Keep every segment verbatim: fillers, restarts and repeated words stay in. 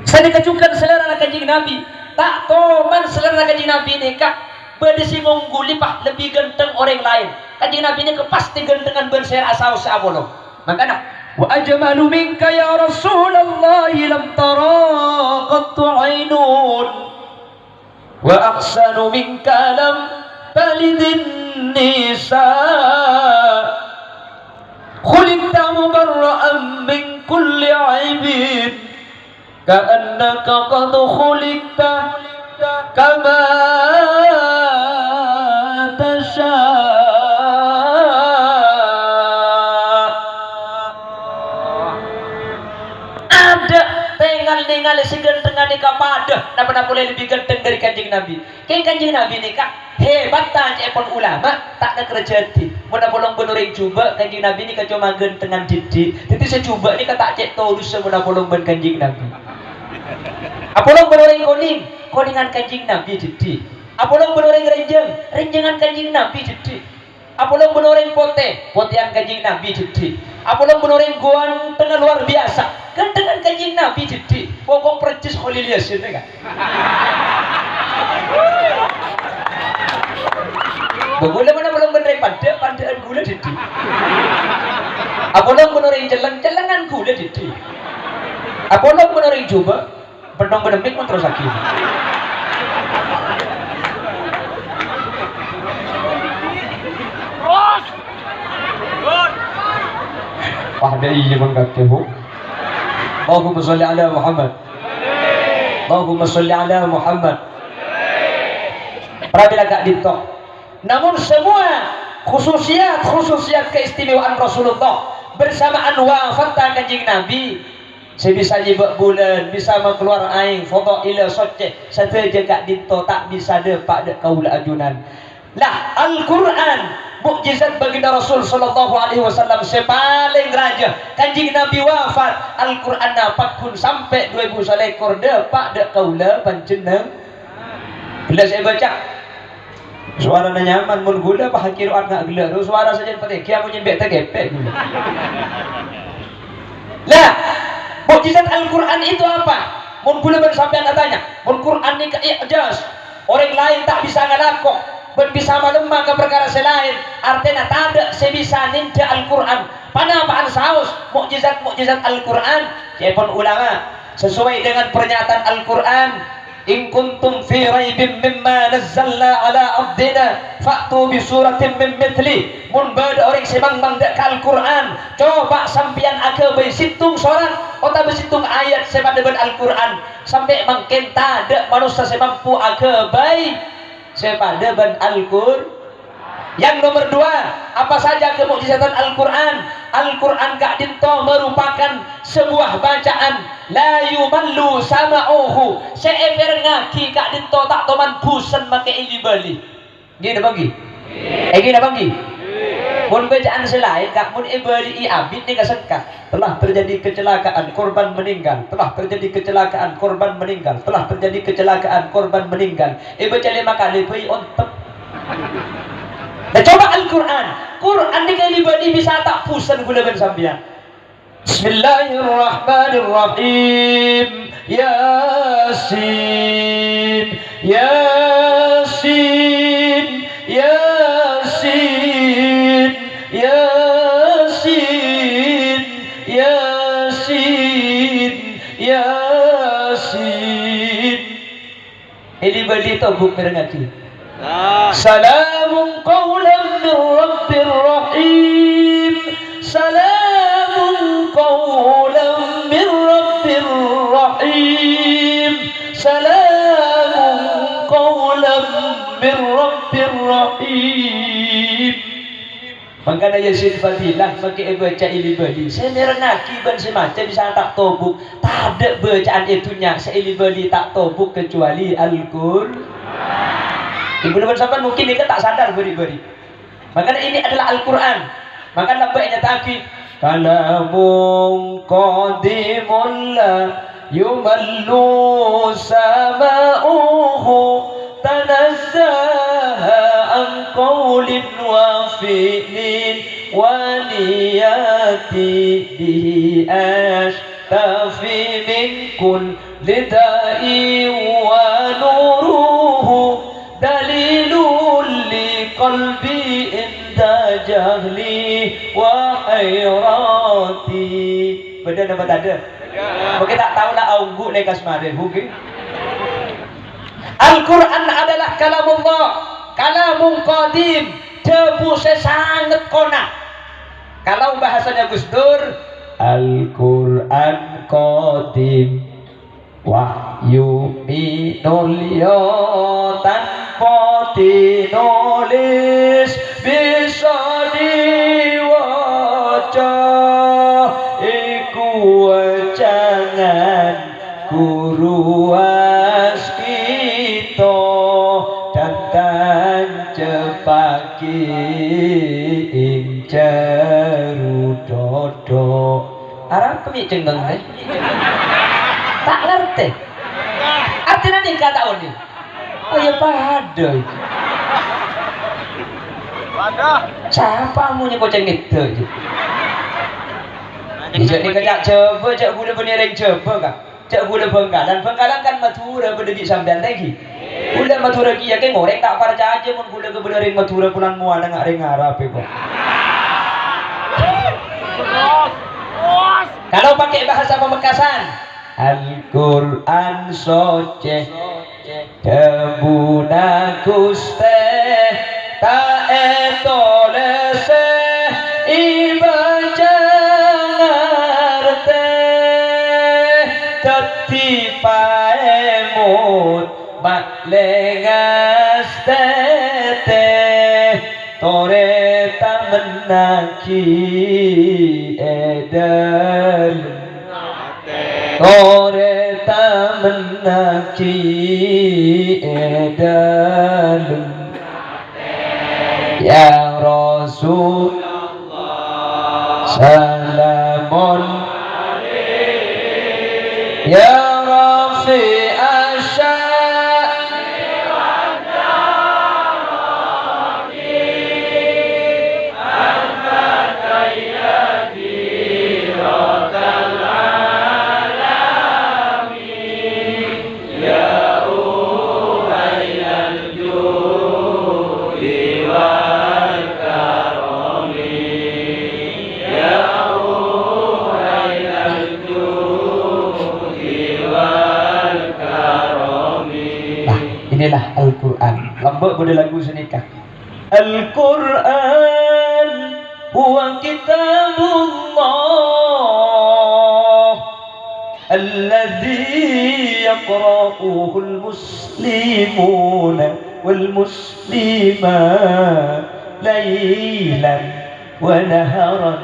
Sanèka jhughân salèrana Kanjeng Nabi. Ta' toman salèrana Kanjeng Nabi nèka bâdâ sè ngongguli, pas lebbi ghântheng orèng laèn. Kanjeng Nabi nèka pastè ghânthengan bân sè asaos sè apolong. Mangkana, "Wa ajmalu minka ya Rasulullah lam tara qattu ainun, wa ahsanu minka lam talidin nisa. Khuliqta mubarra'an min kulli aibin." Ka'annaka qad khuliqta kama tasya'. Adâ' tengal-nengalè sè ghânthengnga nèka padâ, napa-napa polè lebbi ghântheng dâri Kanjeng Nabi. Kèng Kanjeng Nabi nèka hebat, ta' ca'èpon ulama, ta' nèkèr jadi. Mon apolong bân orèng jhubâ', Kanjeng Nabi nèka coma ghânthengan dhiddhi'. Dhâddhi sè jhubâ' nèka ta' cè' torussa mon apolong bân Kanjeng Nabi. Apolong bân orèng konèng, konèngan Kanjeng Nabi dhiddhi'. Apolong bân orèng rènjhâng, rènjhângan Kanjeng Nabi dhiddhi'. Apolong bân orèng potè, potèyan Kanjeng Nabi dhiddhi'. Apolong bân orèng ghânthengnga lowar biyasa, ghânthengngan Kanjeng Nabi dhiddhi'. Pokok persis Kholil Yasin, ya, kan? Bâ, ghulâ mon apolong bân orèng pandâ', pandâ'ân ghulâ dhiddhi'. Apolong bân orèng celleng, cellengan ghulâ dhiddhi'. Apolong bân orèng jhubâ', Peddhong bâdâ mik mon terrossaghi. Wah, dâ' iyâ mangkadhâ, Bu. Allahumma sholli ala Muhammad. Allahumma sholli ala Muhammad. Pramila ka'dinto. Namun semua khususiyat-khususiyat keistimewaan Rasulullah bersamaan wafatta Kanjeng Nabi, sè bisa nyèbâ' bulân, bisa makalowar aèng, fadhaila soccè, sadhâjâ ka'dinto ta' bisa dâpa' dâ' kaulâ ajunan. Lah, Al-Qur'an, mukjizat baginda Rasul sallallahu alaihi wasallam sè palèng rajâ. Kanjeng Nabi wafat, Al-Qur'anna pagghun sampè' dhu èbu salèkor dâpa' dâ' kaulâ panjhenneng. Ghellâ' sè èbâca. Sowarana nyaman, mon ghulâ pahakèro'an nga' ghellâ', ro sowara sajân patèghi, amon nyembè' takèpè' ghulâ. Lah, mukjizat Al-Qur'an itu apa? Mon ghulâ bân sampèyan atanya, mon Qur'an nèka i'jaz, orèng laèn ta' bisa ngalako, bân bisa malemma ka parkara sè laèn, artèna tadâ' sè bisa nèndhâ Al-Qur'an. Panapa'an saos mukjizat-mukjizat Al-Qur'an? Ca'èpon ulama, sesuai dengan pernyataan Al-Qur'an, "In kuntum fi raibin mimma nazzalna ala abdina, fa'tu bi suratin min mitslih." Mon bâdâ orèng sè mangmang dâ' ka Al-Qur'an, coba sampèyan aghâbây sèttong sorat otabâ sèttong ayat sè padâ bân Al-Qur'an. Sampè' mangkèn tadâ' manossa sè mampu aghâbây sè padâ bân Al-Qur-, Yang nomor dua, apa saja kemukjizatan Al-Qur'an? Al-Qur'an ka'dinto merupakan sebuah bacaan la yumallu sama'uhu, sè èpèrengngaghi ka'dinto ta' toman bhusen makè èli-bâli. Ngghi napa ngghi? Èngghi napa ngghi? Mon bacaan sè laèn, Ka', mon èbâli'i abit nèka sengka. Telah terjadi kecelakaan, korban meninggal. Telah terjadi kecelakaan, korban meninggal. Telah terjadi kecelakaan, korban meninggal. Èbâca lèma kalè bhâi ontep. Lah, coba Al-Qur'an. Qur'an nèka èli-bâli bisa ta' bhusen ghulâ bân sampèyan. Bismillahirrahmanirrahim. Yasin, Yasin, Yasin, Yasin, Yasin, Yasin. Èli-bâli tobuk mèrengngaghi. Salamun qaulan mir rabbir rahim. Salamun qaulan mir rabbir rahim. Salamun qaulan mir rabbir rahim. Mangkana Yasin Fadilah makè èbâca èli-bâli. Sè mèrengngaghi bân sè maca bisa ta' tobuk. Tadâ' bâcaan è dhunnya sè èli-bâli ta' tobuk kecuali Al-Qur-, Ibu bân sampèyan mungkin nèka ta' sadar bâri'-bâri'. Mangkana ini adalah Al-Qur'an. Mangkana lambâ' ènyata'aghi, "Kalamun qadimun la yumallu sama'uhu, tanazzaha an qaulin wa fi'lin wa niyati bihi ash." Tafi min kulli da'i wa nuruhu dalilul li qalbi inda jahli wa hayrati. Bâdâ napa tadâ'? Mungkin ta' tao la aongghu lè kasmare, mungkin. Al-Qur'an adalah kalamullah, kalamun qadim, dhâbu sè sanget kona. Kalau bahasanya Gus Dur, Al-Qur'an qadim, wahyu minulya tanpa tinulis, bisa diwaca iku wejangan guru waskita, dan tancepagi ing jeru dodok. Arapa mi' cengngeng, eh? Ta' ngartè. Artèna nèka ta' onèng? Oh, ya padâ iki. Sapa amonye kocèng ngèdhâ iki? Ijâ nèka ca' Jhâbâ, ca' ghulâ bânnè rèng Jhâbâ, Ka'. Ca' ghulâ Bhângkalan. Bhângkalan kan Madhurâ, padâ bi' sampèyan, ta' ènggi? Ghulâ Madhurâ kèya, kèng orèng ta' parcajâ mon ghulâ kabâlâ rèng Madhurâ, kulâ mowana nga' rèng Arab, èko. Kalau pakai bahasa Pamekasan, Al-Qur'an socè, dhâbuna Ghustè, ta' ètolèsè, èbâca ngartè, dhâddhi paèmot ma'lè ngastètè, torè tamennaghi è dâlem. Torè tamennaghi è dâlem, ya Rasulullah. Salamun alaik, ya rafi'asy sya'ni. Nah, inilah Al-Qur'an. Lambâ' bâdâ lagu sanèka. Al-Qur'an huwa kitabullah alladzi yaqra'uhul muslimuna wal muslimat lailan wa naharan.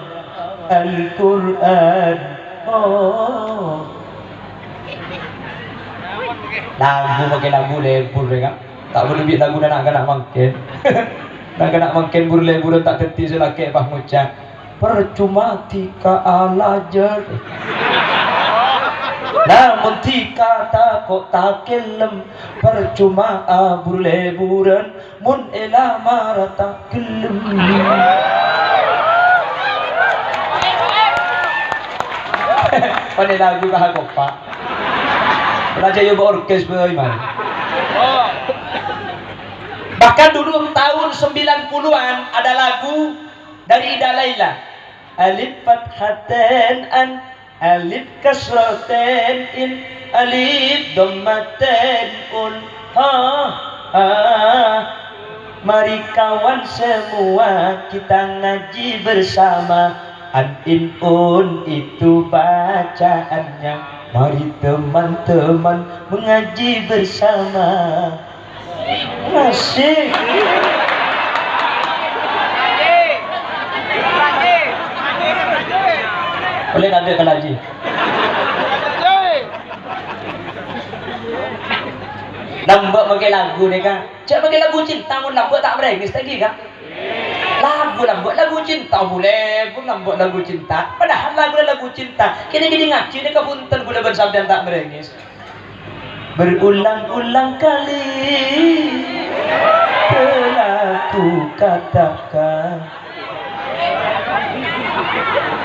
Al-Qur'an. Oh. Lagu, pakai lagu lebur, ya, Kak. Ta' perlu bi' laguna na'-kana' mangkèn. Na'-kana' mangkèn bur-leburan ta' dhâddhi sè lakè' pas ngoca', "Parcoma dhika alajâr. Lamon dhika tako' ta' kèlem, parcoma abur-leburan, mon èlamara ta' ghellem." Panè lagu kaha kopa'. Raja Yoba Orkes bhâi, man. Bahkan dulu tahun sembilan puluhan ada lagu dari Ida Laila. Alif fathatain an, alif kasratain in, alif dhammatain un. Ha, ha. Mari kawan semua kita ngaji bersama. An in un itu bacaannya. Mari teman-teman mengaji bersama. Asik. Boleh nanti ke lagi. Lambâ' maskè lagu nèka. Jhâ' maskè lagu cinta, mon lambâ' ta' mèrèngès ta' ènggi, Kak? Lagu lambâ' lagu cinta, bulâ pon lambâ' lagu cinta. Padahal laguna lagu cinta. Kènè' ghi' ngajhi nèka bhunten ghulâ bân sampèyan ta' mèrèngès. Berulang-ulang kali telah kukatakan.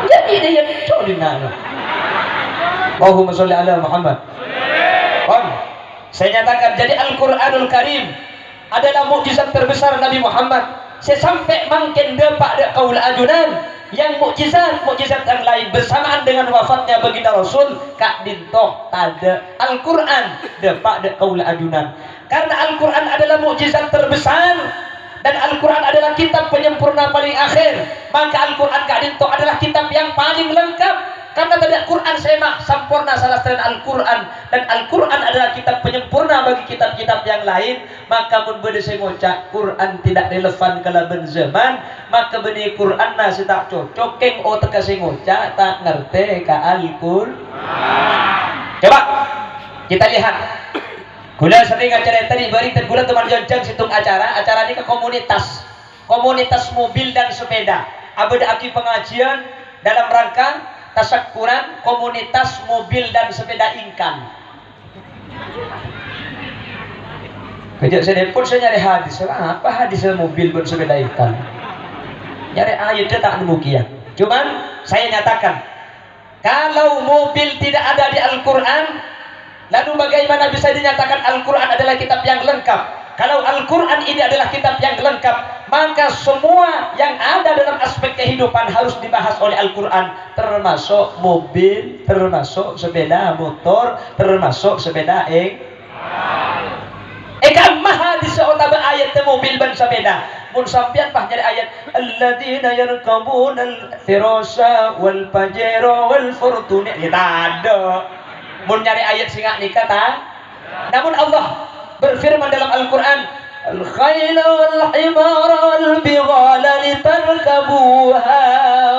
Jadi dia yang codina. Allahumma sholli ala Muhammad. Pon. Saya nyatakan, jadi Al-Qur'anul Karim adalah mukjizat terbesar Nabi Muhammad. Sè sampè' mangkèn dâpa' dâ' kaulâ ajunan, yang mukjizat, mukjizat yang lain bersamaan dengan wafatnya baginda Rasul, ka'dinto tadâ'. Al-Qur'an dâpa' dâ' kaulâ ajunan. Karena Al-Qur'an adalah mukjizat terbesar dan Al-Qur'an adalah kitab penyempurna paling akhir, maka Al-Qur'an ka'dinto adalah kitab yang paling lengkap. Karena tadâ' Qur'an sè ma-, samporna salastarèna Al-Qur'an, dan Al-Qur'an adalah kitab penyempurna bagi kitab-kitab yang lain, maka mon bâdâ sè ngoca' Qur'an tidak relevan kalabân zaman, maka bânnè Qur'anna sè ta' cocok, kèng otegghâ sè ngoca' ta' ngartè ka Al-Qur'an. Coba kita lihat. Kaulâ serrèng acarèta è bâri' tèn kaulâ teman jonjang sèttong acara, acara nèka komunitas, komunitas mobil dan sepeda. Abâdâ'aghi pangajiân dalam rangka tasakkuran komunitas mobil dan sepeda Inkan. Kejjhâ' sè dâpor saya nyarè hadis, apa hadis mobil bân sepeda Inkan? Nyarè ayat ta' nemmo kèya. Cuman saya nyatakan, kalau mobil tidak ada di Al-Qur'an, lalu bagaimana bisa dinyatakan Al-Qur'an adalah kitab yang lengkap? Kalau Al-Qur'an ini adalah kitab yang lengkap, maka semua yang ada dalam aspek kehidupan harus dibahas oleh Al-Qur'an, termasuk mobil, termasuk sepeda motor, termasuk sepeda eng-, È ka'imma hadis otabâ ayat mobil bân sapèda. Mon sampèyan pas nyarè ayat, "Alladzina yarkabunal Ferrari wal Pajero wal Fortuner." Ya, tadâ'. Mon nyarè ayat sè nga' nèka, ta? Namun Allah berfirman dalam Al-Qur'an, "Al-khaila wal himara wal bighala litarkabuha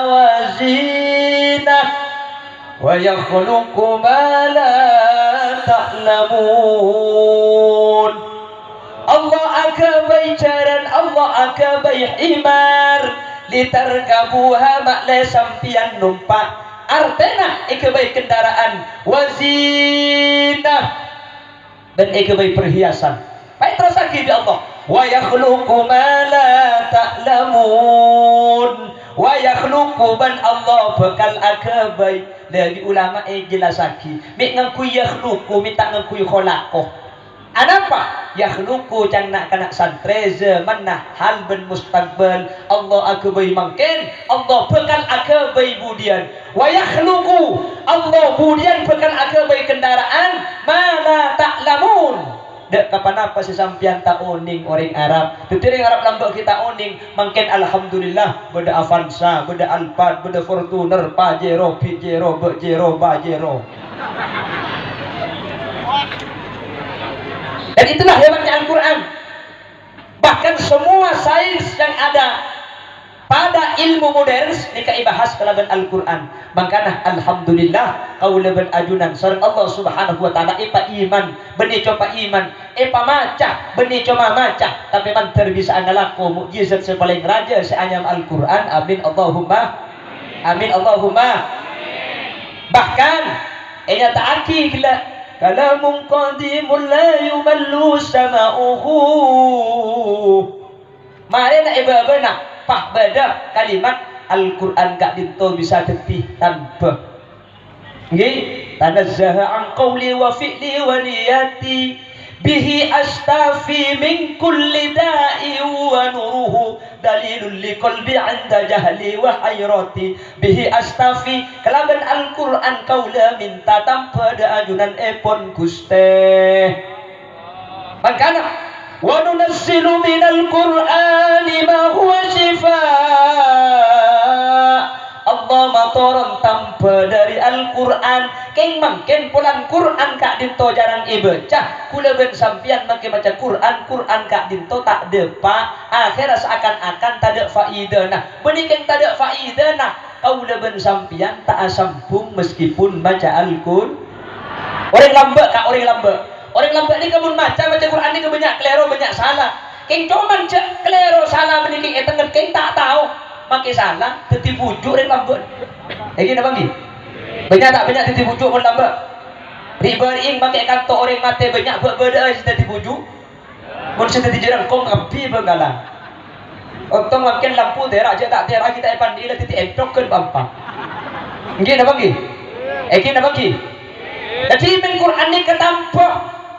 wa zinah." "Wa yakhluqu ma la ta'lamun." Allah aghâbây jhârân, Allah aghâbây himar, litarkabuha, ma'lè sampèyan nompa'. Artèna èghâbây kendaraan, wa zinah. Dan èghâbây perhiasan. Pas èterrossaghi bi' Allah, "Wa yakhluqu ma la ta'lamun." Wa yakhluqu, bân Allah bhâkal aghâbây. Lagi ulama èjellassaghi, mè' ngangghuy yakhluqu, mè' ta' ngangghuy khalaqa. Anapa? Yakhluqu can na'-kana' santrè, zamanna, hal bân mustaqbal. Allah aghâbây mangkèn, Allah bhâkal aghâbây budiyân. Wa yakhluqu, Allah budiyân bhâkal aghâbây kendaraan, ma la ta'lamun. Dâ' ka-, ponapa sè sampèyan ta' onèng orèng Arab. Dhâddhi orèng Arab lambâ' ghi' ta' onèng. Mangkèn alhamdulillah, bâdâ Avanza, bâdâ Alphard, bâdâ Fortuner, Pajero, Bijero, Bajero, Bajero. Dan itulah hebatnya Al-Qur'an. Bahkan semua sains yang ada pada ilmu modern nèka èbahas kalabân Al-Qur'an. Mangkana, alhamdulillah, kaulâ bân ajunan sareng Allah Subhanahu wa Ta'ala èpaiman, bânnè copa iman, èpamaca, bânnè coma maca, tapè mandhâr bisa ngalako mukjizat sè palèng rajâ sè anyama Al-Qur'an. Amin, Allahumma amin, Allahumma. Bahkan, ènyata'aghi ghellâ', "Kalamun qadimun la yumallu sama'uhu." Marèna è bâbâna, pas bâdâ kalimat Al-Qur'an ka'dinto bisa dhâddhi tanbhâ. Ngghi, "Tanazzaha an qauli wa fi'li wa niyati, bihi astafi min kulli da'i wa nuruhu dalilul li qalbi 'inda jahli wa hayrati. Bihi astafi, kalabân Al-Qur'an kaulâ mènta tanbhâ dâ' ajunanèpon Ghustè." Mangkana, "Wa nunazzilu minal Qur'ani ma huwa syifa." Allah matoron tanbhâ dâri Al-Qur'an. Kèng mangkèn polana Qur'an ka'dinto jhârâng èbâca. Kaulâ bân sampèyan mangkèn maca Qur'an, Qur'an ka'dinto ta' dâpa'. Akhèrra saakan-akan tadâ' faidana. Bânnè kèng tadâ' faidana. Kaulâ bân sampèyan ta' asambhung meskipun maca Al-Qur-, orèng lambâ', Ka', orèng lambâ'. Orèng lambâ' nèka mon maca, maca Qur'an nèka bânnya' kalèro, bânnya' sala. Kèng coma jhâ' kalèro sala bânnè kèng ètengnget, kèng ta' tao makè sala, dhâddhi bhuju' orèng lambâ'. Èngghi napa èngghi? Bânnya' ta' bânnya' dhâddhi bhuju' mon lambâ'? Ri'-bâri'eng makè kanto orèng matè bânnya' bâ'-bâdâ'â sè dhâddhi bhuju'. Mon sè dhâddhi jhârângkong kabbhi Bhângkalan. Ontong mangkèn lampu tèra' jhâ' ta' tèra' ghi' ta' èpandhilâ dhâddhi èntoghân pa-empa. Èngghi napa èngghi? Èngghi napa èngghi? Dhâddhi, mèn Qur'an nèka tambhâ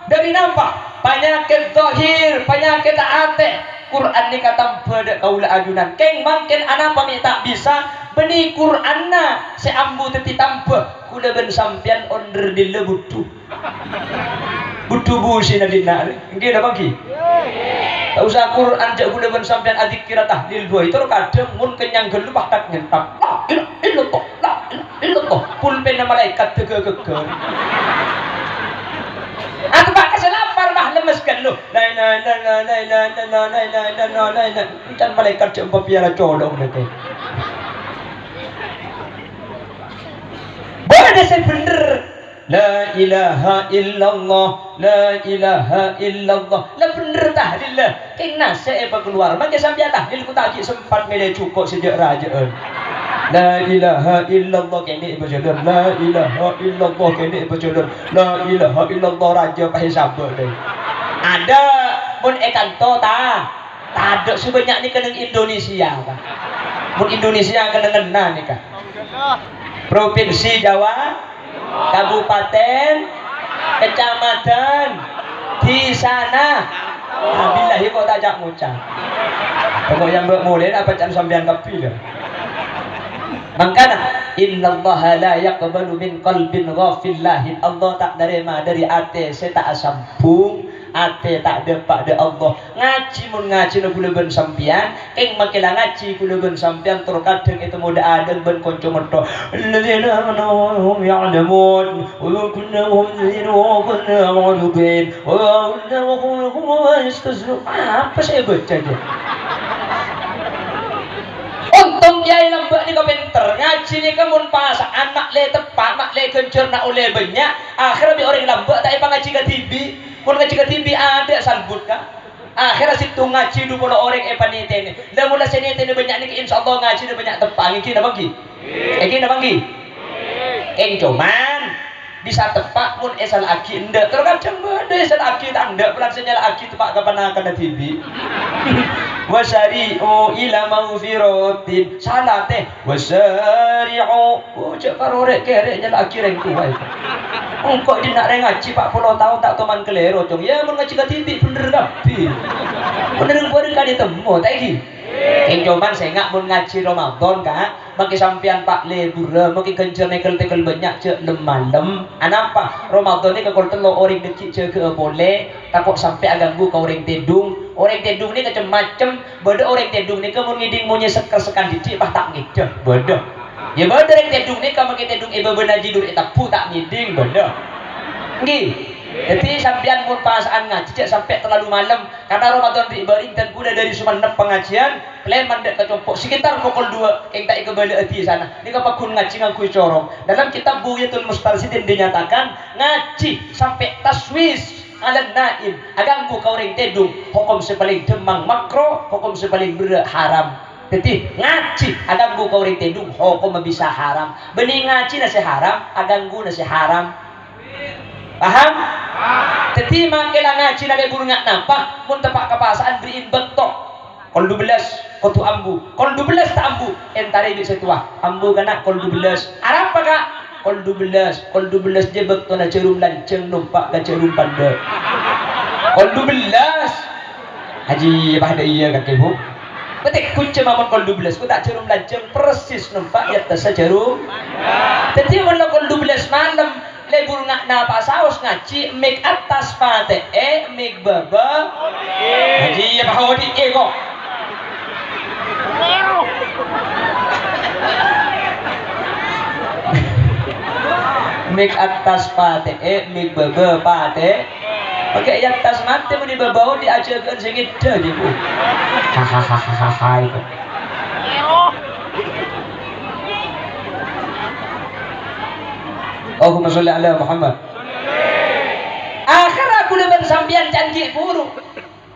dhâri napa? Panyakèt dhahir, panyakèt atè. Qur'an nèka tambhâ dhâ' kaulâ ajunan. Kèng mangkèn anapa mè' ta' bisa? Bânnè Qur'anna sè ambu dhâddhi tambhâ. Kaulâ bân sampèyan onder dhillâ budhu. Budhu busina dinna' rè. Èngghi napa èngghi? Ta' osa Qur'an, jhâ' kaulâ bân sampèyan adzikkèra tahlil buwâi. Tor kadhâng mon kennyang ghâllu pas tak nyentak. La ilaha illallah, la ilaha illallah. Pulpènna malaèkat tegghâ-geggâr. Ateppa' ka sè lapar, pas lemmes ghâllu. La ilaha illallah, la ilaha illallah, la ilaha illallah, la ilaha. Can malaèkat jhâ' empa' pèyara colong nèka. Bâdâ sè bhendher. La ilaha illallah, la ilaha illallah. La bhendher tahlil la. Kèng nasè' èpakalowar. Mangkè sampèyan tahlil, ghu ta' ghi' sempat mèlè jhuko' sè jhâ'-rajâ'ân. La ilaha illallah kènè' èpajhâlân. La ilaha illallah kènè' èpajhâlân. La ilaha illallah rajâ pas èsabâ' dâ. Adâ' mon è kanto ta'? Tadâ' sè bânnya' nèka neng Indonesia, Pak. Mon Indonesia kennengnganna nèka. Provinsi Jawa, kabupaten, kecamatan, di sana. Nah, billahi kok ta' ca'-ngoca'. Pokok yang mbok mulai apa can sampeyan kabbhi lho. Mangkana, innallaha la yaqbalu min qalbin ghafil lahin. Allah ta' narèma dhâri atè sè ta' asambhung, atè ta' dâpa' dâ' Allah. Ngajhi mon ngajhina kaulâ bân sampèyan, kèng makè la ngajhi kaulâ bân sampèyan tor kadhâng ètemmo dâ'-adâ' bân kanca metto. Alladzina amanu wa hum ya'lamun, wa kunna mu'minin wa kunna mu'ridin, wa kunna mu'minin wa yastazun. Apa sè èbâca jâ? Ontong kèyaè lambâ' nèka pènter, ngajhi nèka mon pasa'an ma' lè teppa', ma' lè ghânjhârna ollè bânnya', akhèrra bi' orèng lambâ' ta' èpangajhi kadhibi'. Mon ngajhi kadhibi' adâ' salbut, Ka'. Akhèrra sèttong ngajhi du polo orèng èpanètènè. Lah, mon la sè nètènè bânnya' nèka, insyaallah ngajhina bânnya' teppa'. Èngghi napa èngghi? Èngghi napa èngghi? Èng, coman bisa teppa' mon èsala'aghi endâ'. Terkadang bâdâ èsala'aghi ta' endâ', polana sè nyala'aghi teppa' kaponakanna dhibi'. Wasari'u ila maghfiratin. Sala tè. Wasari'u. Oh, jhâ' karo rè'-kèrè' nyala'aghi rèng towa. Engko' dinna' rèng ngajhi pa' polo taon ta' toman kalèro, Cong. Yâ, mon ngajhi kadhibi' bhendher kabbhi. Bhendher engko' rèng kadhi temmo, ta' èngghi? Èng, coman sènga' mon ngajhi Ramadan, Ka', makè sampèyan pa' lebbhurrâ, makè ghânjhârna èkel-tèkel bânnya' jhâ' lem-malem. Anapa? Ramadan nèka kol tello' orèng dhâggi' jâgâ'â polè, tako' sampè' aghânggu ka orèng tèdung. Orèng tèdung nèka cem-macem, Bâdâ orèng tèdung nèka mon ngèdhing monyè sekker-sekkan dhibi' pas ta' ngèdhâ. Bâdâ. Yâ bâdâ orèng tèdung nèka makè tèdung è bâbâna jhidhur ètabbhu ta' ngèdhing. Bâdâ. Èngghi. Dhâddhi sampèyan mon pasa'an ngajhi jhâ' sampè' terlalu malem. Karna Ramadan ri'-bâri' dhân kaulâ dhâri Songennep pangajhiyân, kalèman dâ' ka compo' sekitar pokol dua, kèng ta' èkabâlâ'â dhisana. Nèka pagghun ngajhi ngangghuy corong. Dalam kitab Bughyatul Mustarsyidin dinyatakan, ngajhi sampè' taswis. Alan naim, aghânggu ka orèng tèdung, hokom sè palèng dhâmmang makro, hokom sè palèng berrâ' haram. Dhâddhi, ngajhi aghânggu ka orèng tèdung, hokomma bisa haram. Bânnè ngajhina sè haram, aghângguna sè haram. Paham? Dhâddhi, makè la ngajhina lebbhur nga' napa, mon teppa' ka pasa'an bherri'in bâkto. Kol dubellâs kodhu ambu. Kol dubellâs ta' ambu, èntarè bi' sè towa. Ambu, kana', kol dubellâs. Arapa, Ka'? Kol dubellâs. Kol dubellâs jiyâ bâktona jhârum lanjhâng nompa' ka jhârum pandâ'. Kol dubellâs. Haji, padâ iyâ kakè, Bu. Pètè' ghujjhâ mamon kol dubellâs. Ghu ta' jhârum lanjhâng persis nompa' è attassa jhârum. Dhâddhi, mon la kol dubellâs malem, Lebbhur nga' napa saos ngajhi, mik attas patè'è, mik bâbâ. Ngajhi ya, Pak Odi, eh, kok. Mik attas patè'è, mik bâbâ patè'. Oke, ya attas matè muni bâbâ Odi ajâgâ'ân sè ngèdhâ, Bu. Hahaha, itu. Allahumma sholli ala Muhammad. Akhèrra kaulâ bân sampèyan can ghi' buru.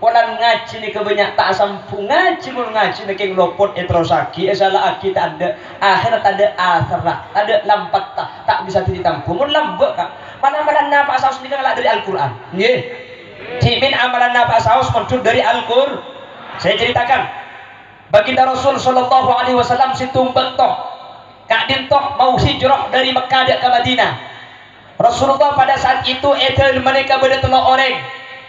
Polana ngajhi nèka bânnya' ta' asambhung, ngajhi mon ngajhi nèka lopot èterrossaghi, èsala'aghi ta' endâ'. Akhèrra tadâ' asarra, tadâ' lampetta, ta' bisa dhâddhi tambhung. Mon lambâ', Ka'. Mala-mala napa saos nèka ngala' dhâri Al-Qur'an. Ngghi. Dhimèn amalan napa saos mondhut dhâri Al-Qur-, saya ceritakan. Baginda Rasul sallallahu alaihi wasallam sèttong bâkto ka'dinto mau hijrah dhâri Mekkah dâ' ka Madinah. Rasulullah pada saat itu è dhâlem panèka bâdâ tello' orèng.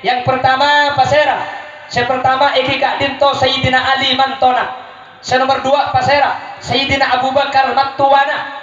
Yang pertama, pasèra? Sè pertama èngghi ka'dinto Sayyidina Ali, mantona. Sè nomer duwâ', pasèra? Sayyidina Abu Bakar, mattowana.